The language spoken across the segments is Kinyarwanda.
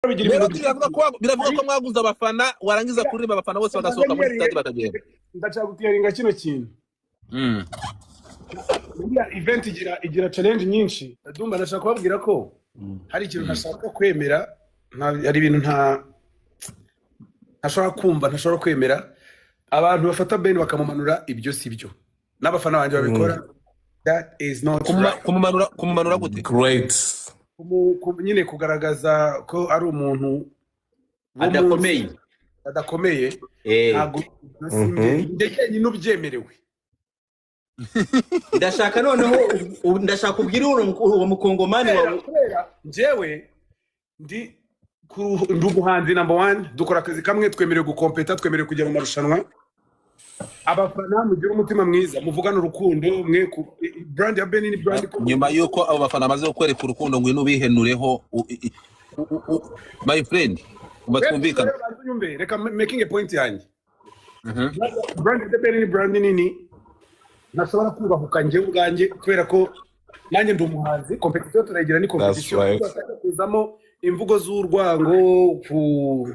Bigira ibintu Melody, biravuga ko mwaguze abafana, warangiza kuririmba, abafana bose bagasohoka muri stade bakagenda. Ndashaka guclearinga kino kintu. Buriya event igira challenge nyinshi. Ndumva ndashaka kubabwira ko hari ikintu ntashaka kwemera, hari ibintu ntashobora kumva, ntashobora kwemera. Abantu bafata Ben bakamumanura, ibyo si byo, n'abafana banjye babikora, that is not right. Kumumanura gute? Great. Nyine kugaragaza ko ari umuntu wo adakomeye. Munsi adakomeye. Ntabwo ibyo si njye jyenyine ubyemerewe. Ndashaka noneho ndashaka ubwire uwo mukongomani wawe. Kubera njyewe ndi umuhanzi number one, dukora akazi kamwe, twemerewe gukompeta, twemerewe kujya mu marushanwa. Abafana, mugire umutima mwiza, muvugane urukundo, mwe ku brand ya Ben ni brand ikomeye. Nyuma y'uko abo bafana bamaze kukwereka urukundo, ngwino ubihenureho, my friend, uba twumvikana. Rero banza unyumve, reka making a point yanjye. Brand ya Ben ni brand nini, ntashobora kubahuka njyewe ubwanjye, kubera ko nanjye ndi umuhanzi. Competition turayigira, ni competition. Kuzamo imvugo z'urwango ku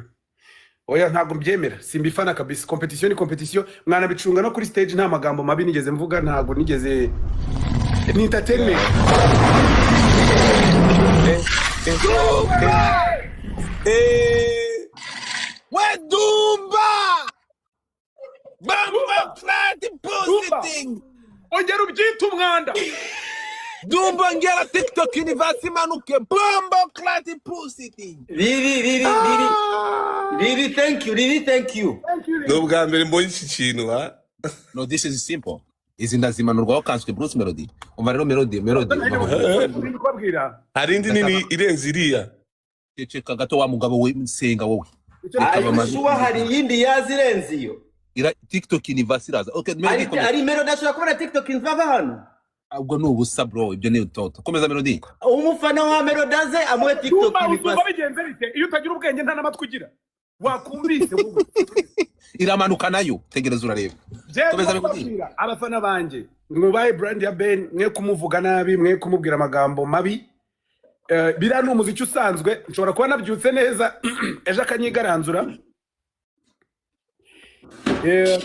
oya, ntabwo mbyemera, simbifana kabisa. Competition ni competition, mwanabicunga no kuri stage, nta magambo mabi nigeze mvuga, ntabwo nigeze, ni entertainment. We Dumba bamba flat positing. Ongera ubyite umwanda. Dumba, ngera TikTok Universe imanuke, bombo clat positing. Riri, riri, riri, riri, thank you, riri, thank you. Thank you. Ni ubwa mbere mbonye iki kintu ha. No, this is simple, izi ndazimanurwaho kanswe Bruce Melody. Umva rero, Melody, Melody, umva. Ndi kubabwira. Hari indi nini irenze iriya. Ceceka gato wa mugabo we, nsenga wowe. Icyo Reka Are you bamaze- sure hari iyindi yaza irenze iyo? TikTok Universe iraza, okay Melody. Ari Komeza. Ari Melody ashobora kubona TikTok imvava hano. Ubwo ni ubusa bro, ibyo ni utoto. Komeza, Melody. Umufana wa Melody aze amuhe TikTok Dumba, uzumva Universe. bigenze bite iyo utagira ubwenge, nta n'amatwi ugira? Wakumvise wowe. Iramanuka nayo, tegereza urareba. Jewe Komeza, Melody. kubabwira abafana banjye, mwubahe brand ya Ben, mwe kumuvuga nabi, mwe kumubwira amagambo mabi. Biriya ni umuziki usanzwe, nshobora kuba nabyutse neza ejo akanyigaranzura,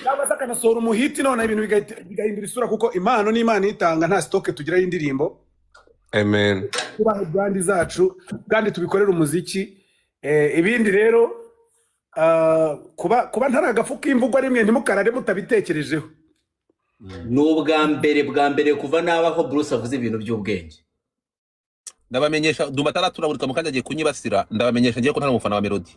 cyangwa se akanasohora umuhiti, none ibintu bigahindura isura, kuko impano ni Imana itanga, nta stock tugira y'indirimbo. Amen. Tubahe brand zacu kandi tubikorere umuziki. Ibindi rero, kuba ntari agafu k'imvugwa rimwe, ntimukarare mutabitekerejeho. Ni ubwa mbere, bwa mbere kuva nabaho Bruce avuze ibintu by'ubwenge. Ndabamenyesha, Dumba ataraturabura mu kanya agiye kunyibasira, ndabamenyesha ngiye ko ntari umufana wa Melody.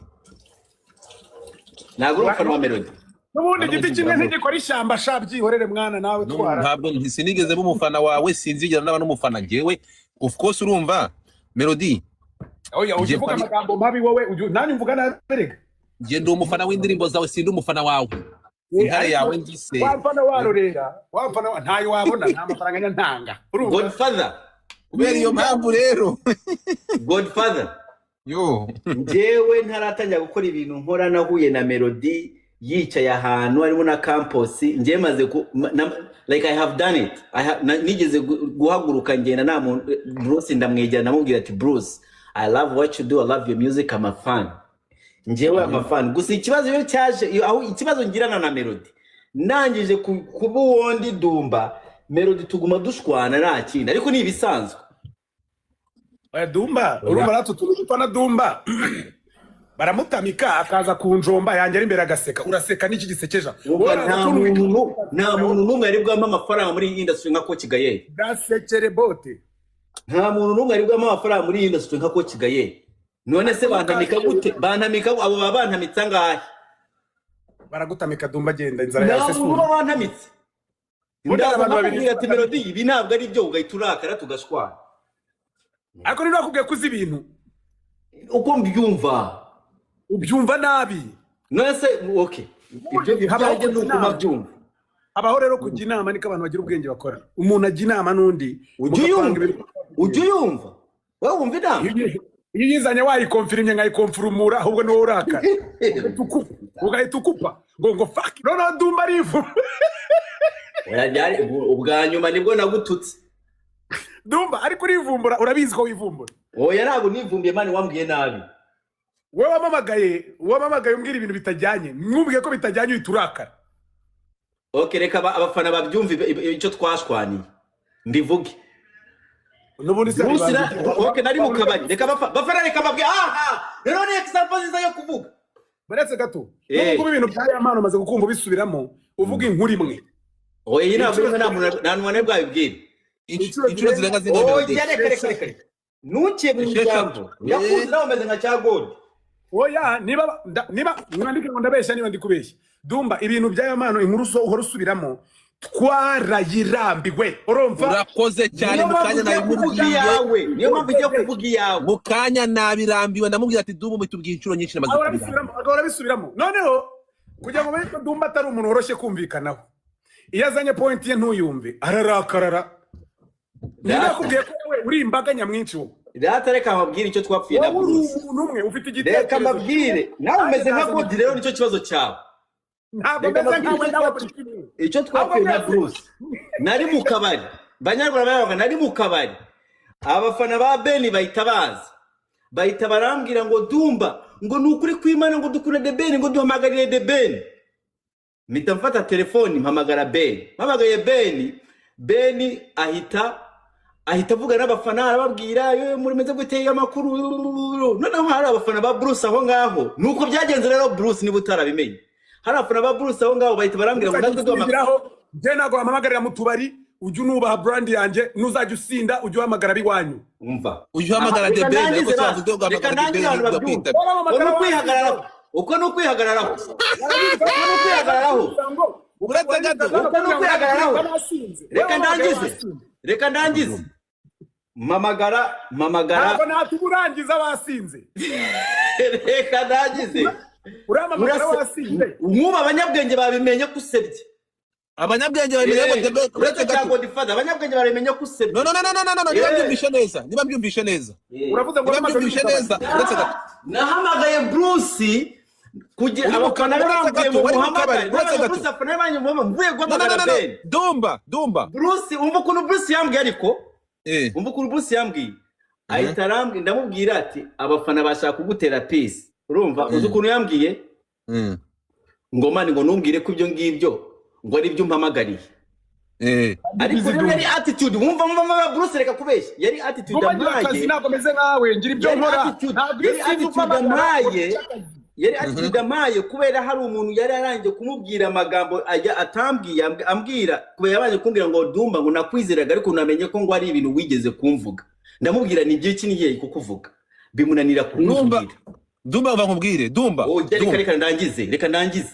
Ntabwo uri umufana wa Melody? N'ubundi Ntabwo igiti kimwe nzigera ntigikora ishyamba sha, byihorere mwana nawe twara. Ntabwo sinigeze mba umufana wawe, sinzigera naba n'umufana njyewe, of course. Urumva Melody? Oya, ujya Njye uvuga amagambo mabi wowe, nanjye mvuga nabi erega. Njye ndi umufana w'indirimbo zawe, sindi umufana wawe. Intare Ariko yawe ngise. Wamfana warorera, wamfana ntayo wabona, nta mafaranga njya ntanga, urumva? Godfather. Kubera iyo mpamvu rero. Godfather. Yo. Njyewe ntaratangira gukora ibintu nkora, nahuye na Melody yicaye ahantu harimo na campus. Njyewe maze like I have done it. Nigeze guhaguruka ngenda nta muntu. Bruce ndamwegera, ndamubwira ati: "Bruce, I love what you do, I love your music, I'm a fan." Njyewe I'm a fan. Gusa ikibazo iyo cyaje aho ikibazo ngirana na Melody, ndangije kuba uwondi Dumba, Melody tuguma dushwana, nta kindi, ariko ni ibisanzwe. Oya Dumba, urumva natwe utuntu dupfa na Dumba, baramutamika akaza ku njomba yanjye ari imbere agaseka. Uraseka n'iki gisekeja? Ubwo nta muntu n'umwe yari bwampa amafaranga muri iyi industry nka Coach Gael. Gasekere bote. Nta muntu n'umwe yari bwampa amafaranga muri iyi industry nka Coach Gael. None se bantamika gute? Bantamika, abo baba bantamitse angahe? Baragutamika Dumba, agenda inzara Nta yawe muntu uba wantamitse. Burya Ndaza abantu babiri- nkakubwira ati: "Melody, ibi ntabwo ari byo," ugahita urakara tugashwana. Ariko niba bakubwiye ko uzi ibintu Uko mbyumva. Ubyumva nabi. None se okay, ibyo Habaho ibyanjye ni uko inama. mpabyumva. Habaho rero kujya inama, niko abantu bagira ubwenge bakora. Umuntu ajya inama n'undi, Ujya mugapanga uyumva? ibintu. Ujya uyumva? Wowe wumva inama? Iyo uyizanye wayikomfirimye nkayikomfurumura, ahubwo niwowe urakara, ugahita ukupa ngo fuck. Noneho Dumba arivu. Oya, ubwa nyuma nibwo nagututse. Dumba, ariko urivumbura, urabizi ko wivumbura. Oya, ntabwo nivumbiye man, wambwiye nabi. Wowe wamamagaye umbwira ibintu bitajyanye, mwubwiye ko bitajyanye, uhita urakara. Okay, reka abafana babyumve icyo twashwaniye, mbivuge. N'ubundi se Bruce okay, nari mu kabari. Reka bafana, reka babwe. Aha rero ni example nziza yo kuvuga. Baretse gato. Eh. N'ubu ibintu bya Yampano umaze kukumva ubisubiramo, uvuga inkuru imwe. Oya, iyi ntabwo imwe, nta muntu, nta muntu bwabibwira. Inshuro zirenga zingahe, Oya. Melody? Reka, reka, reka, reka, ntukiye mu Esheshatu. ijambo. Ndakuzi, nawe umeze nka cyagodi. Oya, niba niba mwandike ngo ndabeshya, niba ndi kubeshya, Dumba, ibintu bya Yampano, inkuru so uhora usubiramo, twarayirambiwe, urumva? Urakoze cyane. Niyo Mu mpamvu kanya ugiye kuvuga nabimubwiye. iyawe, niyo mpamvu ugiye kuvuga iyawe. Mu kanya nabirambiwe, ndamubwira ati: "Dumba, mutubwiye inshuro nyinshi, namaze Ahora kubirambirwa." abisubiramo, agahora abisubiramo. Noneho kugira ngo umenye ko Dumba atari umuntu woroshye kumvikanaho, iyo azanye point ye ntuyumve, ararakarara. Niba yakubwiye ko wowe uri imbaga nyamwinshi, wowe Rata, reka mbabwire icyo twapfuye na wowe uri Bruce. umuntu umwe ufite igitekerezo. Reka mbabwire, nawe umeze nka Godi, rero nicyo kibazo cyawe. Ntabwo Reka meze mbabwire nkawe icyo nawe twapfuye. buri kimwe. Icyo twapfuye na Ahubwo Bruce, nari mu kabari. Banyarwanda, banyarwanda, nari mu kabari, abafana ba Beni bahita baza, bahita barambwira ngo: "Dumba," ngo, "ni ukuri kw'Imana," ngo, "dukunda The Ben," ngo, "duhamagarire The Ben." Mpita mfata telefoni, mpamagara Ben. Mpamagaye Ben, Ben ahita avuga n'abafana, arababwira: "Yewe, muri meze gute, amakuru?" Noneho hari abafana ba Bruce aho ngaho. Nuko byagenze rero. Bruce, niba utarabimenye, hari abafana ba Bruce aho ngaho, bahita barambwira ngo natwe duhamagara. Usindiraho, njye ntabwo wampamagarira mu tubari. Ujye unubaha brand yanjye. Nuzajya usinda, ujye uhamagara ab'iwanyu. Umva. Ujye uhamagara Aha, The reka Ben, ariko nangize se ba- wavuze ngo reka uhamagara The nangize Ben, abantu babyumve. ugakwitaba. Uko ni ukwihagararaho, uko ni ukwihagararaho, uko ni ukwihagararaho. Uretse gato. Uko ni ukwihagararaho. Reka ndangize, reka ndangize. Mpamagara, mpamagara. Ntabwo natuma urangiza wasinze. Reka ndangize. Uramamagara wasinze. Nk'ubu abanyabwenge babimenye ko usebye. Abanyabwenge bamenya ngo The Ben, uretse Uretse gato. cya Godfather, abanyabwenge babimenye ko usebye. No, no, no, no, no, no, no, niba Eh. mbyumvishe neza, niba mbyumvishe neza, Uravuze ngo niba mbyumvishe neza, uretse gato. Nahamagaye Bruce kugira Uri mu abafana be kabari, uretse bambwiye gato, ngo wari mu muhamagare. kabari, uretse Nahamagaye gato. Bruce, abafana be banyuma mvuye No, no, no, guhamagara no, no. Ben. Dumba, Dumba. Bruce, umva ukuntu Bruce yambwiye ariko. Eh. Umva ukuntu Bruce yambwiye. Ahita arambwira, ndamubwira ati: "Abafana bashaka kugutera peace." Urumva, uzi ukuntu yambwiye? Ngo: "Man," ngo, "ntumbwire ko ibyo ngibyo ngo ari byo umpamagariye." Ariko rero yari attitude, wumva, wumva, wumva, Bruce, reka kubeshya, yari attitude Dumba, ngira akazi. ampaye. Ntabwo meze nkawe, ngira ibyo Yari nkora. attitude, Ntabwo iyo yari usinze attitude umpamagara. ampaye, yari attitude ampaye kubera hari umuntu yari arangije kumubwira amagambo ajya atambwiye, ambwira kubera yabanje kumbwira ngo: "Dumba," ngo, "nakwizeraga, ariko namenye ko ngo ari ibintu wigeze kumvuga." Ndamubwira: "Ni igihe ngiye kukuvuga?" Bimunanira Dumba, kumubwira. Dumba, uva nkubwire, Dumba. Oya, reka. Dumba. Reka ndangize, reka ndangize.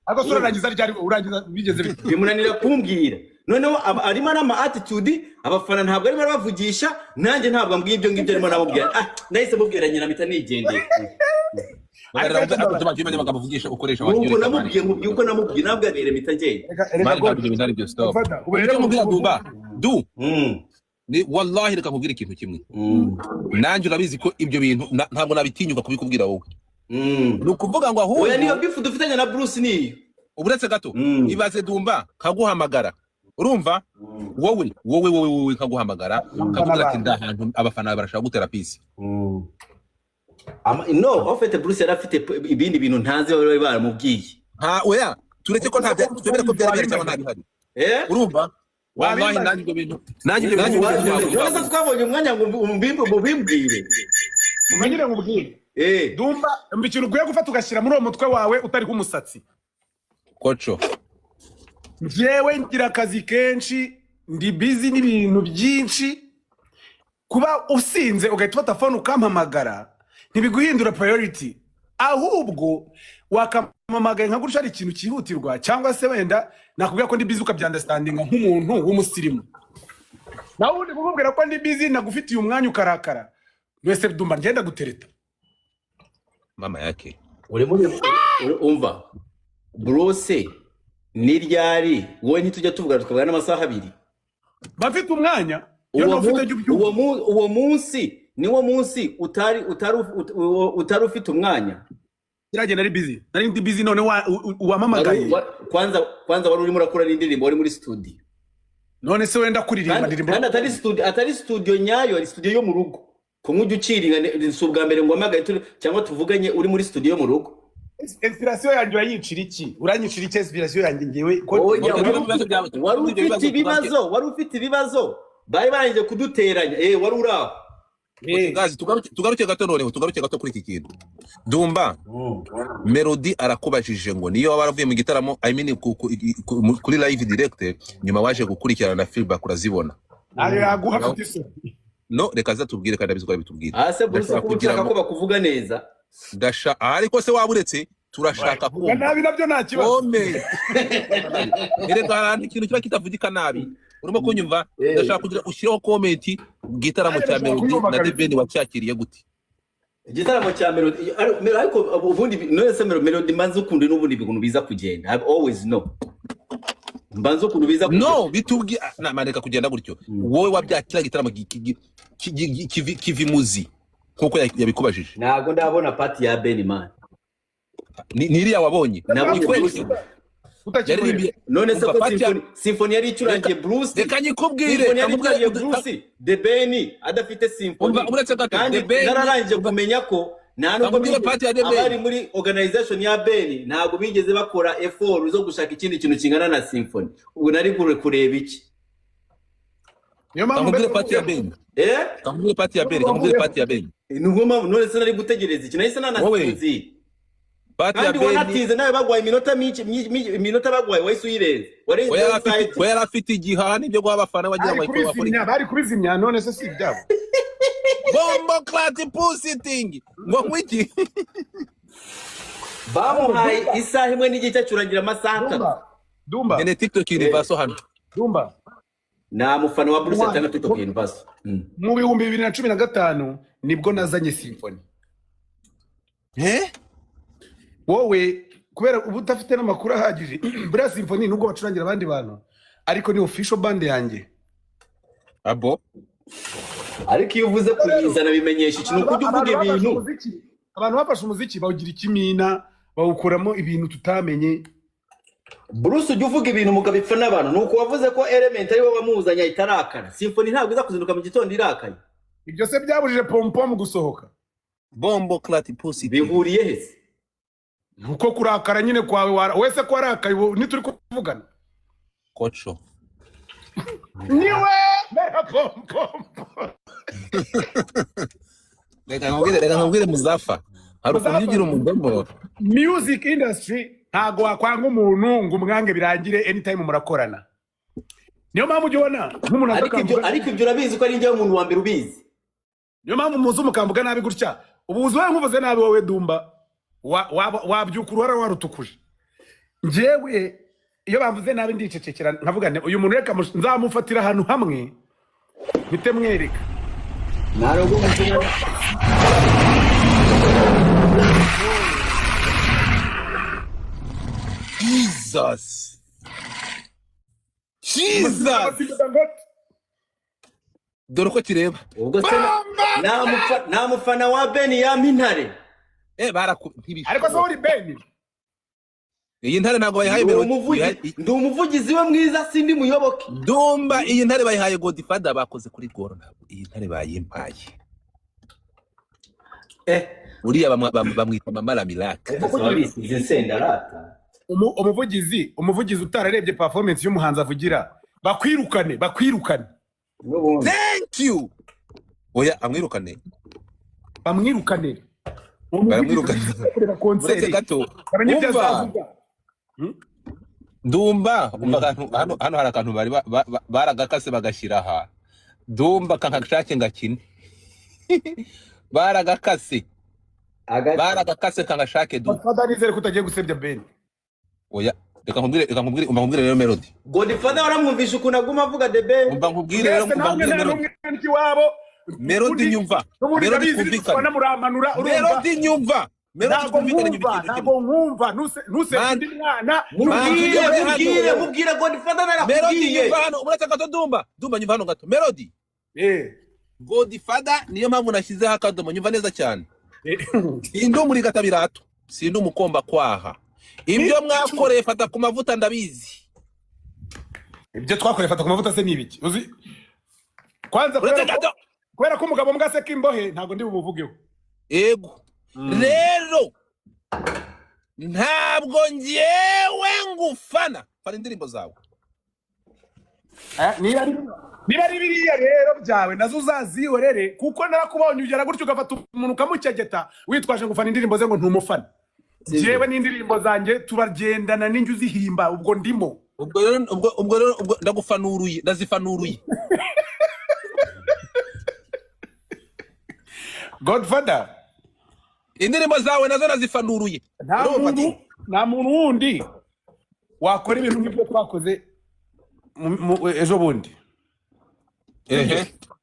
Ariko se urarangiza ryari? Urangiza bigeze bite? Bimunanira kumbwira. Noneho arimo n'ama attitude, abafana ntabwo arimo arabavugisha, nanjye ntabwo ambwiye ibyo ngibyo arimo aramubwira. Ah, nahise mubwira nyina, mpita nigendera. Bagarira ngo Dumba, jya umenya amagambo uvugisha, ukoresha. Nuko Wagira namubwiye, nkubwiye uko namubwiye, nabwo mpita ngenda. Reka, reka. Man, ntabwo ibyo bintu ari byo, stop. Fata, ubu rero Icyo mubwira Dumba, du ni wallahi, reka nkubwire ikintu kimwe. Nanjye urabizi ko ibyo bintu ntabwo nabitinyuka kubikubwira wowe. Ni ukuvuga ngo Oya, niyo ahubwo beef dufitanye na Bruce niyo. Uretse gato. Ibaze Dumba kaguhamagara, urumva, wowe, wowe, wowe, wowe, nkaguhamagara, nkakubwira ati: "Ndahantu, abafana barashaka gutera peace." No, en fait Bruce yari afite ibindi bintu ntazi bari baramubwiye. Nta, oya, turetse ko nta twemere ko byari bihari cyangwa nta bihari. Eh. Urumva, wallahi, Wabimbaza. nanjye ibyo bintu, nanjye ibyo bintu None se twabonye umwanya ngo mubimbwire? Mumenyere nkubwire. Eh. Dumba, umva ikintu ukwiye gufata ugashyira muri uwo mutwe wawe utariho umusatsi. Koco. Njyewe ngira akazi kenshi, ndi busy n'ibintu byinshi. Kuba usinze ugahita ufata phone ukampamagara ntibiguhindura priority. Ahubwo wakampamagaye nka gutya ari ikintu cyihutirwa, cyangwa se wenda nakubwira ko ndi busy, ukabyunderstandinga nk'umuntu w'umusirimu. Nawe ubundi kukubwira ko ndi busy, nagufitiye umwanya, ukarakara wese. Dumba, ngenda gutereta. Mama yake. Urimo umva Bruce, ni ryari wowe ntitujya tuvugana tukavugana n'amasaha 2? Bafite umwanya iyo Uwo ntufite, jya ubyumva. Uwo munsi niwo munsi utari ufite umwanya. Kiragenda, nari busy, nari ndi busy. None wampamagaye. Kwanza wari urimo urakora n'indirimbo, wari muri studio. None se wenda kuririmba Kandi ndirimbo? kandi atari studio, atari studio nyayo, ari studio yo mu rugo. Kumwe ujya uciringa, si ubwa mbere ngo uhamagaye cyangwa tuvuganye uri muri studio mu rugo. Inspiration yanjye urayicira iki? Uranyicira iki inspiration yanjye ngewe Oya, Okay, tuve mu bibazo byawe, tuve wari muri ibyo ufite bibazo, ibibazo, wari ufite ibibazo, bari barangije kuduteranya, wari uri aho. Guys, tugaruke gato noneho, tugaruke gato kuri iki kintu. Dumba, Melody arakubajije ngo niyo waba waravuye mu gitaramo, I mean, kuri live direct, nyuma waje gukurikirana na feedback urazibona. Ntayo yaguha, afite isoni. No, reka azatubwire, kandi abizi ko arabitubwira. Ase Bruce, Ndashaka kuba kugira ushaka ngo ko bakuvuga neza. Ndasha ariko se waba uretse turashaka Vuga kumva. nabi nabyo nta kibazo. Ome. Erega hari ikintu kiba kitavugika nabi. Urimo kunyumva? Eh. Ndashaka kugira ushyireho comment, igitaramo cya Ndashaka Melody kunyumva na The kabisa. Ben wacyakiriye gute? Igitaramo cya Melody, ariko ubundi none se Melody mbanza ukuntu n'ubundi ibintu biza kugenda, I always know mbanza ukuntu biza kugenda. No, bitubwi na maneka kugenda gutyo. Wowe wabyakira igitaramo kivi muzi nkuko yabikubajije. Ntabwo ndabona party ya Ben, man. Ni iriya wabonye? Nabonye Ikwereke. Bruce. Utakikoresha. Yaririmbiye. None se Umva, ko party ya- symphony yari icurangiye Bruce? Reka nyikubwire. Symphony yari Kamubwire. icurangiye Bruce, The Ben adafite symphony. Umva, uretse gato, Kandi The Ben nararangije kumenya ko nta nubwo Kamubwire party ya The Ben. abari muri organization ya Ben ntabwo bigeze bakora effort zo gushaka ikindi kintu kingana na symphony. Ubwo nari kureba iki? Niyo mpamvu Kamubwire mbese party ya Ben. Eh. Kamubwire party ya Ben, kamubwire party ya Ben. Nubwo mpamvu none se nari gutegereza iki? Nahise nanasinzira. Party ya Kandi Ben. wanatinze nawe, bagwaye iminota myinshi, iminota bagwaye wahise uyirenza. Warenze We yari afite offside. we yari afite igihaha n'ibyo guha abafana, wagira Bari ngo bakore. kubizimya, bari kubizimya, none se si ibyabo? Bomboclaat pussy thing ngo nkwiki. Bamuhaye isaha 1.5, acurangira amasaha 3. Dumba, Dumba. Nkeneye TikTok Universal hano. Dumba. Nta mufana wa Bruce Mwana. atanga TikTok Universal. Mu 2015 nibwo nazanye symphony. Eh. Wowe kubera uba udafite n'amakuru ahagije, buriya symphony nubwo bacurangira abandi bantu, ariko ni official band yanjye. Abo. Ariko iyo uvuze kuyizana bimenyesha ikintu, uko ujya uvuga Abantu bafashe ibintu. Abantu bafashe umuziki bawugira ikimina, bawukuramo ibintu tutamenye. Bruce, ujya uvuga ibintu mukabipfa n'abantu. Nuko wavuze ko Element ari we wamuzanye ahita arakara. Symphony ntabwo iza kuzinduka mu gitondo irakaye. Ibyo se byabujije Pompom gusohoka? Bomboclaat pussy thing. Bihuriye he se? Nuko kurakara nyine kwawe wese ko warakaye, ubu ntituri kuvugana. Koco. Niwe mera Pompom. Reka nkubwire Muzafa, hari ukuntu Muzafa. ugira umudomo. Music industry, ntago wakwanga umuntu ngo umwange birangire, anytime murakorana. Niyo mpamvu ujya ubona nk'umuntu aza Ariko ibyo ariko ibyo urabizi ko ari njyewe umuntu wa mbere ubizi. Niyo mpamvu muzi mukamvuga nabi gutya. Ubu uzi wowe nkuvuze nabi, wowe Dumba, wabyuka uruhara warutukuje. Njyewe iyo bamvuze nabi ndicecekera, nkavuga nti uyu muntu reka nzamufatira ahantu hamwe mpite mwereka. Ntabwo umutima. Jesus, Jesus! Dore uko kireba. Ubwo se nta mufana wa Ben yampa intare? Eh, baraku Ariko se uri Ben? Iyi ntare ntabwo bayihaye Ndi Melody. ndi umuvugizi we mwiza, sindi muyoboke. Dumba, iyi ntare bayihaye Godfather, bakoze kuri goro. Ntabwo iyi ntare bayimpaye. Eh. Uriya bamwita Mama la Miracle. Bisize insenda rata. Umuvugizi utararebye performance y'umuhanzi avugira, bakwirukane, bakwirukane. N'ubundi. Thank you. Oya, amwirukane. Bamwirukane. Uwo muvugizi Baramwirukana. kureba Uretse concert gato. bamenye ibyo Umva. azavuga. Dumba, umva akantu hano hari akantu bari baragakase bagashyira aha. Dumba, kankashake ngakine. Baragakase. Baragakase, kankashake du. Godfather, nizere ko utagiye gusebya Ben. Oya, reka nkubwire, umva nkubwire rero Melody. Godfather waramwumvisha ukuntu aguma avuga The Ben. Umva nkubwire rero, Mwese umva namwe nkubwire nta Melody. n'umwe iwabo. Melody, nyumva. N'ubundi Melody, ndabizi twumvikane. nitubona muramanura, urumva? Melody, nyumva. Melody, Ntabwo twumvikane, nyumva nkumva. ikintu kimwe. Ntabwo nkumva. Nuse Man- undi mwana. Mubwire. Man- Mubwire, mubwire, Godfather Melody, narakubwiye. nyumva hano, uretse gato Dumba. Dumba, nyumva hano gato. Melody. Eh. Godfather, niyo mpamvu nashyizeho akadomo, nyumva neza cyane. Eh. Sindi umurigatabirato, sindi umukomba kwaha. Ibyo mwakoreye Fata ku Mavuta ndabizi. Ibyo twakoreye Fata ku Mavuta se ni ibiki? Uzi kwanza Uretse kubera ko gato. Kubera ko umugabo mbwa aseka imbohe, ntabwo ndi bumuvugeho. Ego rero, ntabwo njyewe ngufana, fana indirimbo zawe. Eh, niba ari biriya rero byawe, nazo uzazihorere, kuko narakubonye ugera gutyo ugafata umuntu ukamukegeta witwaje ngo ufana indirimbo ze, ngo ntumufana. Njyewe n'indirimbo zanjye turagendana, n'injye uzihimba, ubwo ndimo. Ubwo rero ubwo ndagufanuruye, ndazifanuruye. Godfather. Indirimbo zawe nazo nazifanuruye. Nta Urumva? muntu, nta muntu wundi wakora ibintu nk'ibyo twakoze ejo bundi.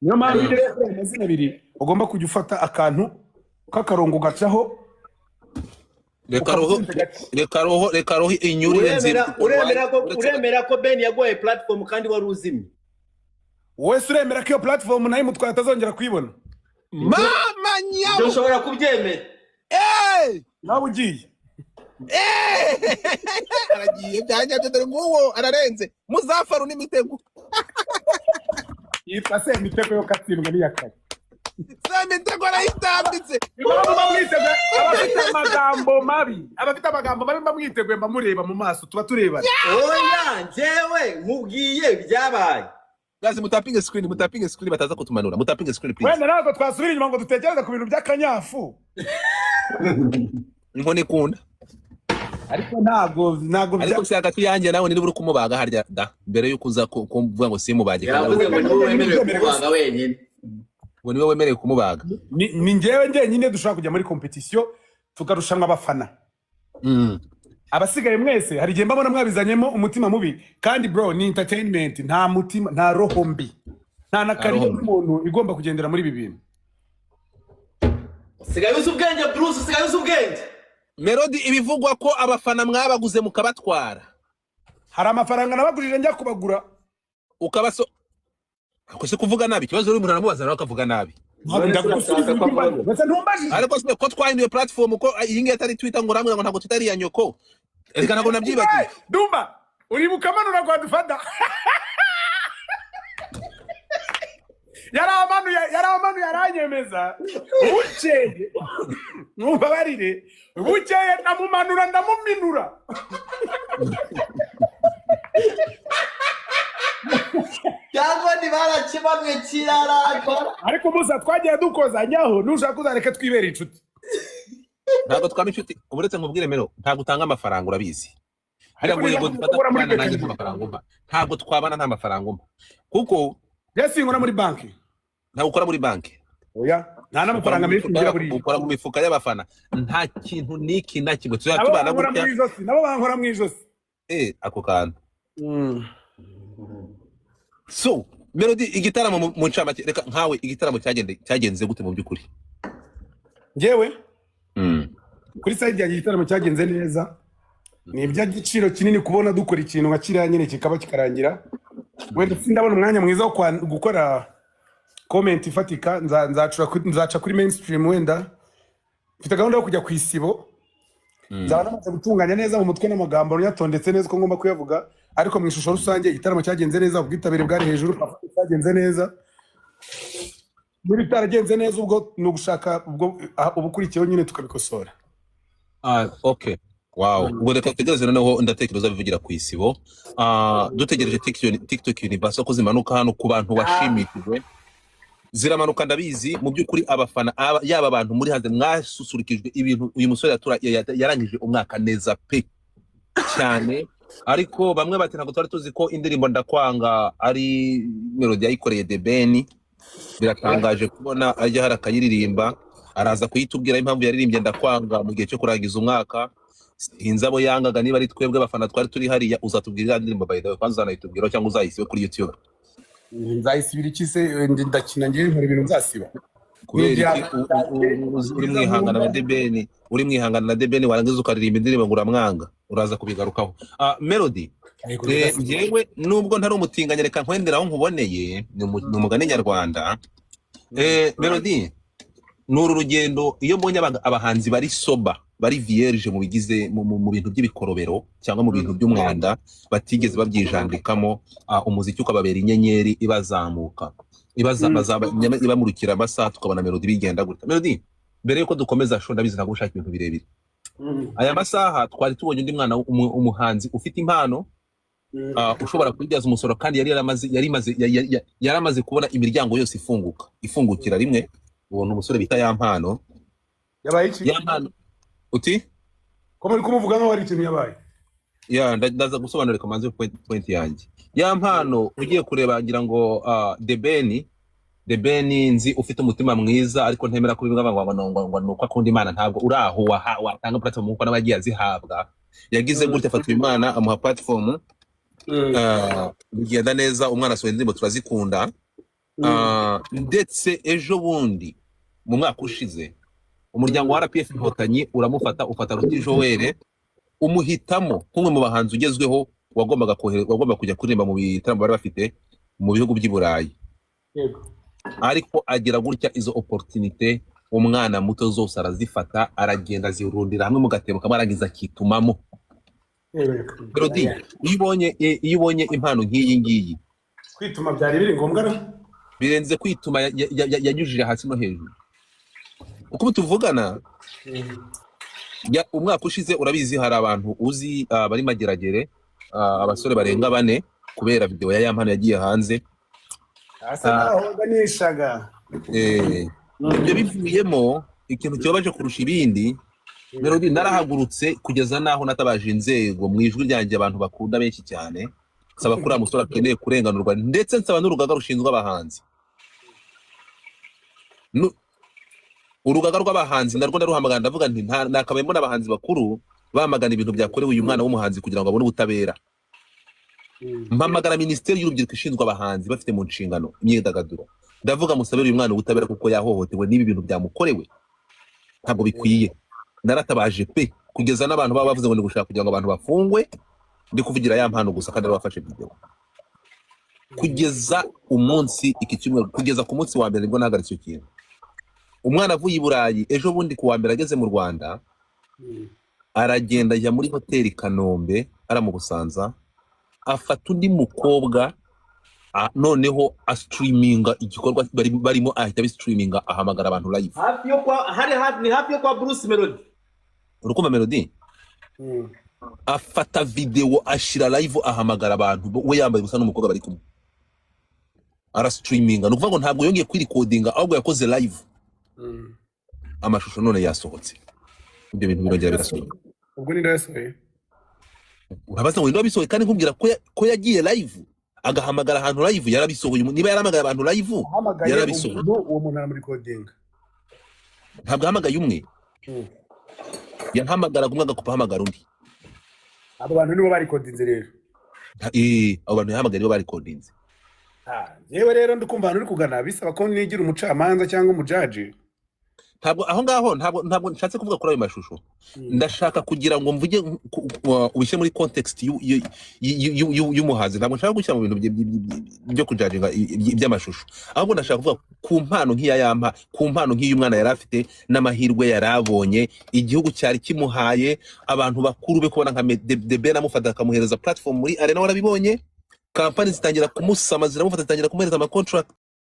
Niyo mpamvu iyo ugeze kuri ayo mazina abiri ugomba kujya ufata akantu k'akarongo ugacaho. Reka roho. Ukamusubiza gake. Reka roho inyurire nzira. Uremera ko Ben yaguhaye platform kandi wari uzimye? Wese uremera ko iyo platform nayo imutwaye atazongera kuyibona? Mama! Ibyo Nyabo. ushobora kubyemera? Eh! Nawe ugiye. Eh! Aragiye byanyabyo, dore nguwo ararenze muzafaru n'imitego. Yitwa Semitego yo katsindwa n'iya kare. Semitego arayitambitse. Impamvu mba mwiteguye, abafite amagambo mabi, abafite amagambo mabi mba mwiteguye, mba mureba mu maso, tuba turebana. Oya, njyewe nkubwiye ibyabaye. Guys, mutapinge screen, mutapinge screen, bataza kutumanura. Mutapinge screen, please. Wenda ntabwo twasubira inyuma ngo dutekereze ku bintu by'akanyafu. Inkoni ikunda. Ariko ntabwo Ariko si hagati yanjye nawe niba uri kumubaga harya da mbere yuko uza kuvuga ngo simubage kandi Yavuze ngo niwe wemerewe kubaga wenyine. Ngo niwe wemerewe kumubaga. Ni njyewe njyenyine dushobora kujya muri competition tukarushanwa abafana. Abasigaye mwese hari igihe mbabona mwabizanyemo umutima mubi, kandi bro, ni entertainment, nta mutima, nta roho mbi, nta na Nta roho kariya mbi. y'umuntu igomba kugendera muri ibi bintu. Usigaye uzi ubwenge, Bruce, usigaye uzi ubwenge. Melody, ibivugwa ko abafana mwabaguze mukabatwara. Hari amafaranga nabagurije njya kubagura. Ukabaso ako se kuvuga nabi, ikibazo uri umuntu aramubaza nawe akavuga nabi. Ntabwo None se ndagusubiza. urashaka ko avuga? Mbese ntumbajije? Ariko se ko twahinduye platform, ko iyi ngiyi atari Twitter, ngo urambwira ngo ntabwo Twitter ari iya nyoko? Reka, ntabwo nabyibagiwe. Dumba, uribuka amanura Godfather yaramanuye, yaramanuye aranyemeza, bukeye mwumbabarire, bukeye ndamumanura, ndamuminura. Cyangwa ntibarakibamwe kirarakora. Ariko musa twagiye dukozanyaho, nushaka uzareke twibere inshuti. Ntabwo twaba inshuti. Uretse nkubwire Melo, ntabwo utanga amafaranga, urabizi. Ariko Biragoye niba ngo dufata ukora muri kubana nanjye BKB. nta mafaranga umpa, ntabwo twabana nta mafaranga umpa, kuko Jesi nkora muri banki. Ntabwo ukora muri banki. Oya, nta ukora n'amafaranga mu menshi mifuka ngira buriya. Ukora mu mifuka y'abafana, nta kintu n'iki na kimwe tuzajya Nabo tubana bankora gutya. mu ijosi, nabo bankora mu ijosi. Eh, ako kantu. So Melody, igitaramo mu ncamake, reka nkawe, igitaramo cyagenze gute mu by'ukuri? Njyewe kuri side yanjye igitaramo cyagenze neza, ni iby'agaciro kinini kubona dukora ikintu nka kiriya nyine kikaba kikarangira. Wenda sindabona umwanya mwiza wo gukora comment ifatika, nzaca kuri mainstream. Wenda mfite gahunda yo kujya ku Isibo, nzaba namaze gutunganya neza mu mutwe n'amagambo nyatondetse neza uko ngomba kuyavuga. Ariko mu ishusho rusange igitaramo cyagenze neza, ubwitabire bwari hejuru, performance cyagenze neza. Niba bitaragenze neza, ubwo ni ugushaka ubwo ubukurikiyeho nyine tukabikosora. Ah, okay, wow. Ubwo reka dutegereze noneho, ndatekereza bivugira ku Isibo. Ah, dutegereje TikTok Universal ko zimanuka hano ku bantu bashimishijwe, ziramanuka ndabizi. Mu by'ukuri abafana yaba abantu muri hanze mwasusurukijwe ibintu uyu musore yarangije umwaka neza pe cyane. Ariko bamwe bati ntabwo twari tuzi ko indirimbo Ndakwanga ari Melody yayikoreye The Ben. Biratangaje kubona ajya hari akayiririmba. Araza kuyitubwira impamvu yaririmbye Ndakwanga mu gihe cyo kurangiza umwaka. Sinzi abo yangaga, niba ari twebwe abafana twari turi hariya. Uzatubwira iriya ndirimbo, by the way, kwanza uzanayitubwira cyangwa uzayisibe kuri YouTube? Nzayisibira iki se? Ndakina ngewe, nkora ibintu nzasiba? Kubera Ni iki? igihangano Uri mwihangana na The Ben, uri mwihangana na The Ben, warangiza ukaririmba indirimbo ngo uramwanga. Uraza kubigarukaho. Ah, Melody. Ariko Njyewe nubwo ntari umutinganya, reka nkwendera aho nkuboneye, ni umugani nyarwanda. Melody, ni uru rugendo iyo mbonye abahanzi bari sober, bari vierge mu bigize mu bintu by'ibikorobero cyangwa mu bintu by'umwanda batigeze babyijandikamo, umuziki ukababera inyenyeri ibazamuka. Ibaza bazaba ibamurikira amasaha, tukabona Melody bigenda gutya. Melody, mbere yuko dukomeza show, ndabizi ntabwo ushaka ibintu birebire. Aya masaha twari tubonye undi mwana umuhanzi ufite impano, ushobora kubibyaza umusaruro, kandi yari yaramaze yari imaze yaramaze kubona imiryango yose ifunguka, ifungukira rimwe. Uwo ni umusore bita Yampano. Yabaye iki? Yampano uti? Ko muri kumuvuga nkaho hari ikintu yabaye? Ya, ndaza gusobanura, reka manze point yanjye. Yampano ugiye kureba, ngira ngo The Ben, The Ben nzi ufite umutima mwiza, ariko ntemera kubivuga ngo nuko akunda Imana. Ntabwo uri aho watanga platform nkuko n'abagiye azihabwa. Yagize gutya afata Imana amuha platform, bigenda neza, umwana asohora indirimbo turazikunda. Ndetse ejo bundi mu mwaka ushize umuryango wa RPF Inkotanyi uramufata, ufata Ruti Joel, umuhitamo nk'umwe mu bahanzi ugezweho wagombaga kujya kuririmba mu bitaramo bari bafite mu bihugu by'i Burayi. Ariko agira gutya izo opportunité umwana muto zose arazifata, aragenda azirundira hamwe mu gatebo kamwe, arangiza akitumamo. Melody, iyo ubonye impano nk'iyi ngiyi, Kwituma byari biri ngombwa no? Birenze kwituma, yanyujije hasi no hejuru. Uko ubu tuvugana, umwaka ushize urabizi, hari abantu uzi bari Mageragere, abasore barenga bane, kubera video ya Yampano yagiye hanze. Asa naho waganishaga. Ibyo bivuyemo ikintu kibabaje kurusha ibindi, Melody, narahagurutse kugeza naho natabaje inzego mu ijwi ryanjye abantu bakunda benshi cyane, nsaba ko uriya musore akeneye kurenganurwa, ndetse nsaba n'urugaga rushinzwe abahanzi. Urugaga rw'abahanzi narwo ndaruhamagara, ndavuga nti nakabaye mbona abahanzi bakuru bamagana ibintu byakorewe uyu mwana w'umuhanzi kugira ngo abone ubutabera. Mpamagara Minisiteri y'Urubyiruko ishinzwe abahanzi bafite mu nshingano imyidagaduro, ndavuga musabire uyu mwana ubutabera kuko yahohotewe n'ibi bintu byamukorewe ntabwo bikwiye. Naratabaje pe, kugeza n'abantu baba bavuze ngo ni gushaka kugira ngo abantu bafungwe, ndi kuvugira Yampano gusa kandi bafashe video. Kugeza umunsi iki cyumweru, kugeza ku munsi wa mbere nibwo nahagaritse icyo kintu. Umwana avuye i Burayi ejo bundi ku wa mbere, ageze mu Rwanda, aragenda ajya muri hoteli Kanombe ara mu Busanza, afata undi mukobwa, noneho astreaminga igikorwa barimo, ahita abistreaminga, ahamagara abantu live. Hafi yo kwa hari hafi, ni hafi yo kwa Bruce Melody. Urukumva Melody, afata video ashira live, ahamagara abantu, we yambaye ubusa n'umukobwa bari kumwe, arastreaminga. Ni ukuvuga ngo ntabwo yongeye kwirecordinga, ahubwo yakoze live. Amashusho none yasohotse, ibyo bintu birongera birasohoka. Ubwo ni yasohoye? Urabaza ngo ninde wabisohoye, kandi nkubwira ko yagiye live, agahamagara ahantu live, yarabisohoye. Niba yarahamagaye abantu live, ahamagaye yarabisohoye. Umuntu, uwo muntu aramurecordinga. Ntabwo ahamagaye umwe. Yahamagaraga umwe agakupa, ahamagara undi. Abo bantu nibo barecordinze rero? Abo bantu yahamagaye nibo barecordinze. Yewe rero ndikumva ahantu uri kugana bisaba ko nigira umucamanza cyangwa umujudge. Ntabwo aho ngaho, ntabwo nshatse kuvuga kuri ayo mashusho. Ndashaka kugira ngo mvuge ubishyire muri context y'umuhanzi. Ntabwo nshaka gushyira mu bintu byo kujudginga iby'amashusho, ahubwo ndashaka kuvuga ku mpano nk'iya Yampa, ku mpano nk'iyo umwana yari afite n'amahirwe yari abonye igihugu cyari kimuhaye, abantu bakuru be kubona nka The Ben amufata akamuhereza platform muri arena. Warabibonye, kampani zitangira kumusama, ziramufata, zitangira kumuhereza ama contract.